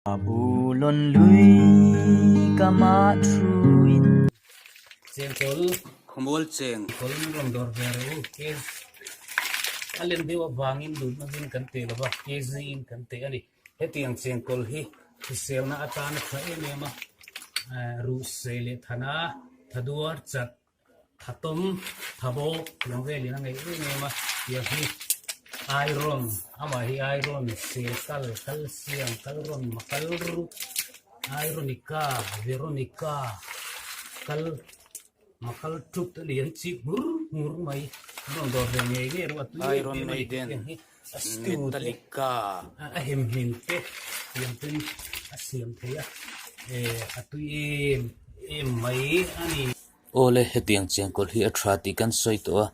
Babulon lui ka mah thuin. Chengkawl Khawmual cheng. Kawl min rawn dawr ve reuh u. Ke a len deuh avangin lut navin kan teh lova, ke ziin kan teh a ni. Hetiang chengkawl hi hriselna atana tha em em a, ruhseh leh thana, thaduar chat, Thatawm, thabawk tiang velin a ngeih em em a, tiang hi iron, amah hi iron, sel kal, calcium, kalrawn, makal ru, ironica, veronica, kal, makal tut a ni an chik hmur hmur mai, an rawn dawr ve ngei ngei erawh a tui em Iron em a ni, Maiden, tiang hi a stew te, Metallica. a hemhmin te tiang ten a siam thei a, eh a tui em em mai a ni. Awle, hetiang chengkawl hi a tha tih kan sawi tawh a,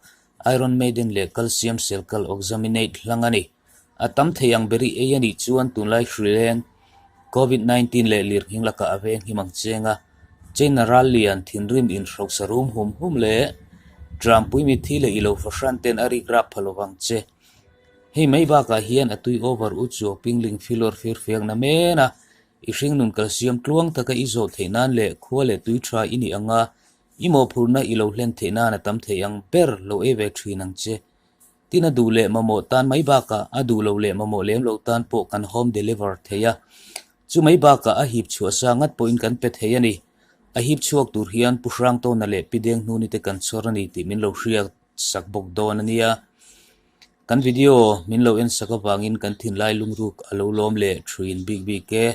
Iron Maiden leh Calcium Cell Oxaminate hlang a ni. A tam thei ang beri ei a nih chuan tunlai hrileng Covid 19 leh lirnghing lakah a veng him ang cheng a, China ral lian thinrim inhrosa rum hum hum leh Trampui mitthi leh ilo fahran ten a rik rap pha lovang che. Hei mai bakah hian a tui over u chu pingling filawr fir fiakna men a, I hringnun kalsiam tluang taka i zawh theih nan leh khua leh tui tha i nih anga i mawhphurhna i lo hlen theih nan a tam thei ang ber lo ei ve thin ang che. Tin a duh leh mamawh tan mai bakah a duh lo leh mamawh lem lo tan pawh kan home deliver thei a. Chu mai bakah a hip chhuah sa ngat pawhin kan pe thei a ni. A hip chhuak tur hian Pu Hrangtawna leh Pi Denghnuni te kan chhawr a ni tih min lo hriat sak bawk dawn a nia. Kan video min lo en sak avangin kan thinlai lungruk a lo lawm leh thuin bik bik e.